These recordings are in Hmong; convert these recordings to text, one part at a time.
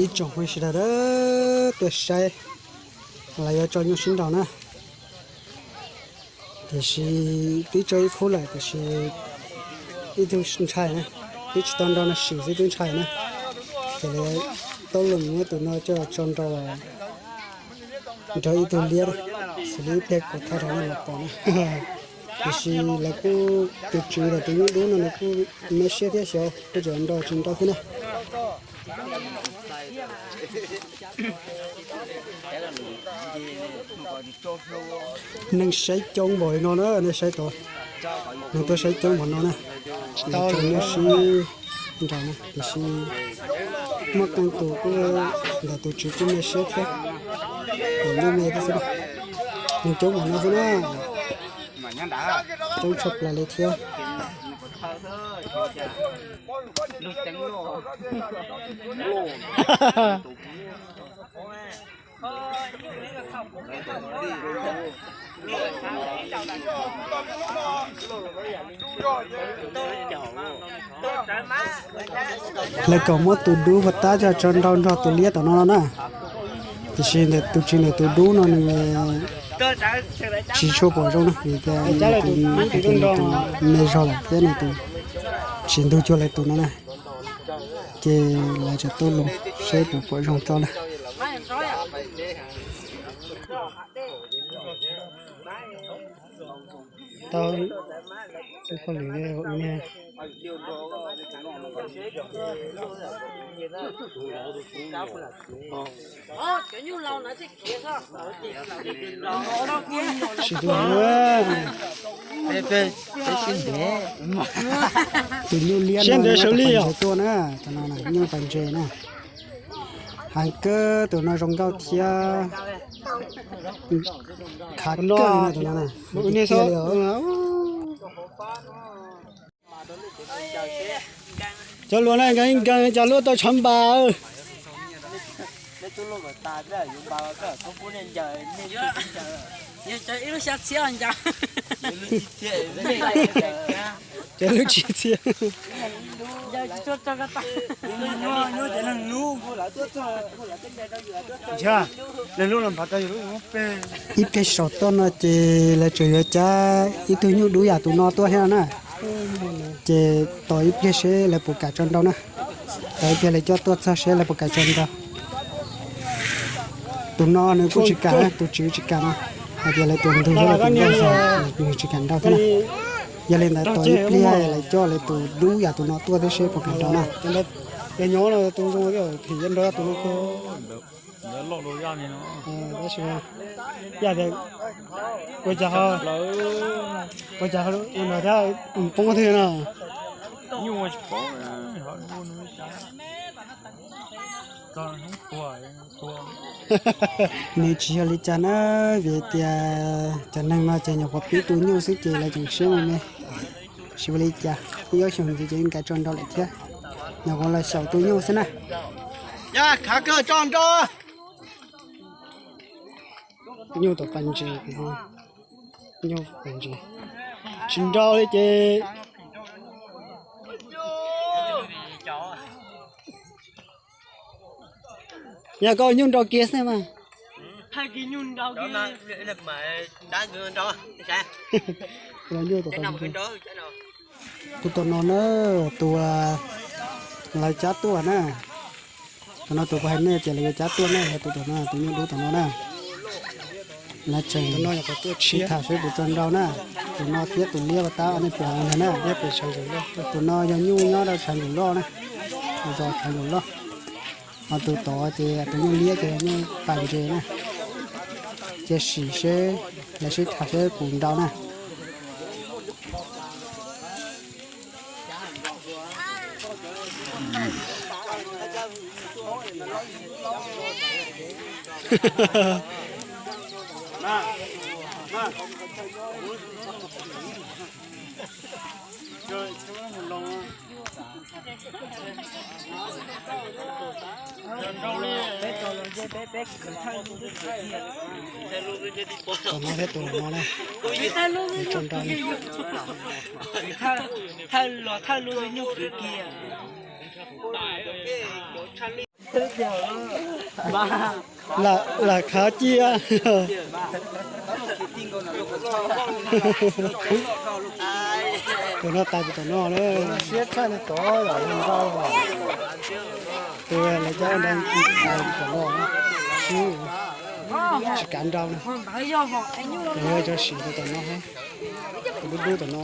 Ib tsoom phooj ywg sawv daws tuaj saib, lawv yuav tso nyuj sib nraus na. Tiam sis twb tso ib khub lawm tiam sis ib tug ntshai na, twb tsis tau nrau no sim xwb twb ntshai na. Ces lawv taub lus muab tus no coj tso nrau nrog ib tug liab xws li ib pliag kuv thaij rau nej los pom na. Tiam sis lawv kuj, tus tswv los tus nyuj dub no nws kuj me siab thiab xyov kuj tseem nrau tsis nrau thiab na. Neeg saib coob npaum li no na, nej saib tod, neeg tuaj saib coob npaum no na. Lawv tso nyuj sib nraus na, tiam sis muaj qee tus kuj, ntawm tus tswv kuj me siab thiab, tus nyuj me thiab xwb na. Neeg coob npaum no xwb na, coob tshaj plaws li thiab. Lawv kom muab tus dub puas tab coj tso nrau nrog tus liab tom no no na. Tiam sis ntawm tus tswv ntawm tus dub no nws tsis tshua pom zoo na, vim tias nws tus me zog lawm thiab nws tus tsis ntug cuag lawv tus no na. Ces lawv tseem tuaj lus seb puas pom zoo tso na. Tau, ib qho lwm ne. Sim tus, tus nyuj liab no nyob tom pas ntses tuaj na, cov no nyuj pas ntses na. Heev kawg, tus no zoo nkauj thiab khav kawg li no, tus no na. Cov luag na, nkees nkees cas luaj tau tshav npas. Cov lub tsis txhia. Ib pliag saum toj no ces lawv tseem yuav cab ib tug nyuj dub yam tus no tuaj thiab na. Ces tos ib pliag seb lawv puas kam tso nrau na. Tos ib pliag lawv coj tuaj txog seb lawv puas kam tso nrau. Tus no nws kuj tsis kam, tus tswv tsis kam no, hais tias lawv tus ntug thiab lawv tus nkauj zog, nws tsis kam nrau thiab na. Yog li ntawd tos ib pliag lawv coj lawv tus dub yam tus no tuaj thiab seb puas kam nrau na. Ua cas, ua cas, ua cas no thiab poob thiab no. Nws tsis yog li cas na, vim tias cov neeg no ces nyuam qhuav pib tu nyuj xwb ces lawv tseem siab me me. Tsis ua li cas, ib ob xyoos ntxiv ces yeej kav tsij nrau lawm thiab. Nyuam qhuav los xyaum tu nyuj xwb na. Khav kawg, tso nrau. Nyuj tom pas ntses, nyuj pas ntses. Tsis nrau li ces yog koj nyuj nrau kiag xwb mas. Tus tom no na, tus lawv cab tuaj na. Tus no tus kuv hais nej tias lawv yuav cab tuaj na, yog tus tom no, tus nyuj dub tom no na. Lawv tseem sib tham seb puas tso nrau na. Tus no thiab tus liab tab nej pom ntag na. Tus no yog nyuj nyob rau tshav ntsum loj na, zos tshav ntsum loj. Ho tus tod ces tus nyuj liab ces yog nyuj pas ntses na. Cia sim seb, lawv sib tham seb puas nrau na. Tom no thiab tus no na, tso nrau li. Thawj los thawj lub nyuj kwv kiag. Lam khav cia. Tus no tais tus tom no na. Tus lawv cov nrau tais tus tom no na. Tsis kav nrau na. Tus no cov sim tus tom no, tus dub dub tom no.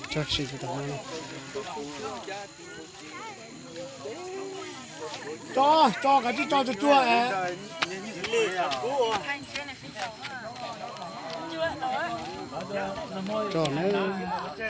Tso sim tus tom no. Tso, tso kav tsij tso tsuag tsuag es. Tso na.